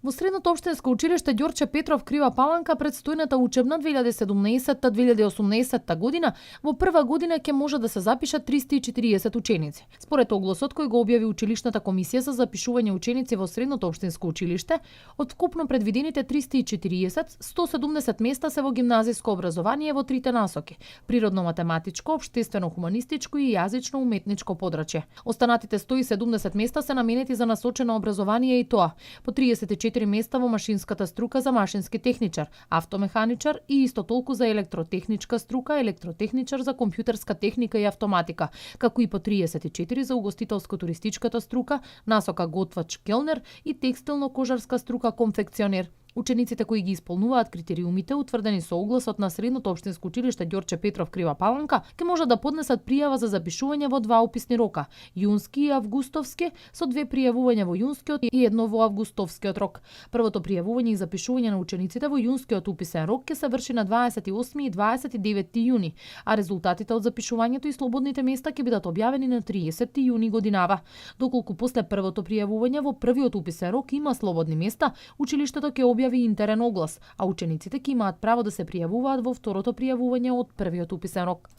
Во Средното општинско училиште Ѓорче Петров Крива Паланка предстојната учебна 2017-2018 година во прва година ќе може да се запишат 340 ученици. Според огласот кој го објави училишната комисија за запишување ученици во Средното општинско училиште, од вкупно предвидените 340, 170 места се во гимназиско образование во трите насоки: природно-математичко, општествено-хуманистичко и јазично-уметничко подрачје. Останатите 170 места се наменети за насочено образование и тоа: по 34 места во машинската струка за машински техничар, автомеханичар и исто толку за електротехничка струка, електротехничар за компјутерска техника и автоматика, како и по 34 за угостителско-туристичката струка, насока готвач келнер и текстилно-кожарска струка конфекционер. Учениците кои ги исполнуваат критериумите утврдени со огласот на Средното општинско училиште Ѓорче Петров Крива Паланка, ќе може да поднесат пријава за запишување во два уписни рока: јунски и августовски, со две пријавувања во јунскиот и едно во августовскиот рок. Првото пријавување и запишување на учениците во јунскиот уписен рок ќе се врши на 28 и 29 јуни, а резултатите од запишувањето и слободните места ќе бидат објавени на 30 јуни годинава. Доколку после првото пријавување во првиот уписен рок има слободни места, училиштето ќе објави интерен оглас, а учениците ќе имаат право да се пријавуваат во второто пријавување од првиот уписен рок.